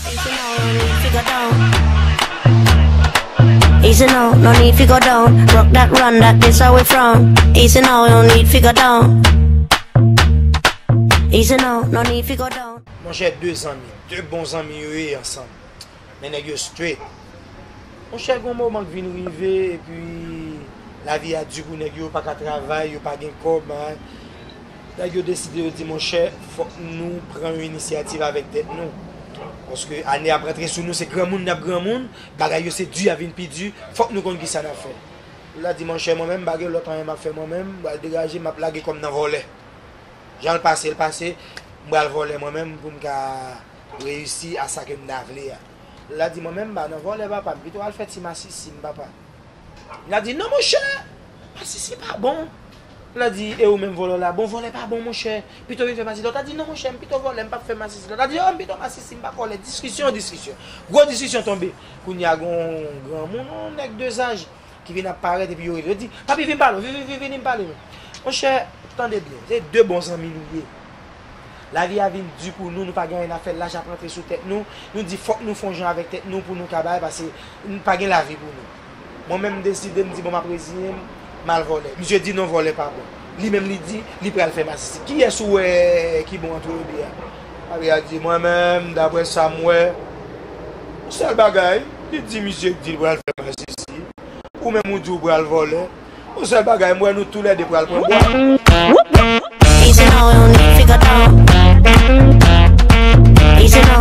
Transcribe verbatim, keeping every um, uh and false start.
Easy now, no need fi go down. Easy now, no need fi go down. Rock that, run that, this how we from. Easy now, no need fi go down. Easy now, no need fi go down. Monchè, de zanmi, de bon zanmi yo ye ansanm. Men nèg yo straight. Monchè, gon moman k vin rive, epi lavi a di pou nèg yo, pa ka travay, yo pa gen kòb, nèg yo deside, yo di, monchè, fòk nou pran yon inisyativ avèk tèt nou. Paske ane ap rantre sou nou, se granmoun n ap granmoun, bagay yo se di, a vin pi di, fòk nou konn kisa n ap fè. Li la di, monchè, mwen menm, m pa gen lòt anyen m ap fè mwen menm, m pral degaje, m ap lage kò m nan vòlè. Jan l pase, l pase, m pral vòlè mwen menm pou m ka reyisi a sa ke m ta vle a. Li la di, mwen menm, m pa nan vòlè, papa, m pito al fè ti masisi m, papa. Li la di, non, monchè, masisi pa bon. Li la di, e ou menm vòlè la, bon, vòlè pa bon, monchè, pito vin fè masisi. Lòt la di, non, monchè, m pito vòlè, m p ap fè masisi. Lòt la di, o, m pito masisi, m p ap vòlè. Diskisyon, diskisyon. Gwo diskisyon tonbe. Kounye a, gon granmoun, yon nèg de zaj, ki vin ap parèt epi yo rele. Yo di, papi, vin pale, vin, vin, vin, vin, vin pale nou. Monchè, tande byen, se de bon zanmi nou ye. Lavi a vin di pou nou, nou pa gen anyen a fè, laj ap rantre sou tèt nou. Nou di, fòk nou fè yon jan avèk tèt nou pou nou ka bay, paske n pa gen lavi pou nou. Mwen menm, m deside, m di, bon, m ap reziyen m, m al vòlè. Misye di, non, vòlè pa bon. Li menm, li di, li pral fè masisi. Kiyès ou wè ki bon ant yo de a? Papi a di, mwen menm, daprè sa m wè, yon sèl bagay, li di misye di l pral fè masisi. Ou menm ou di w pral vòlè. Yon sèl bagay, m wè nou toulède pral pran bwa. Easy now, no need fi go down. Easy now,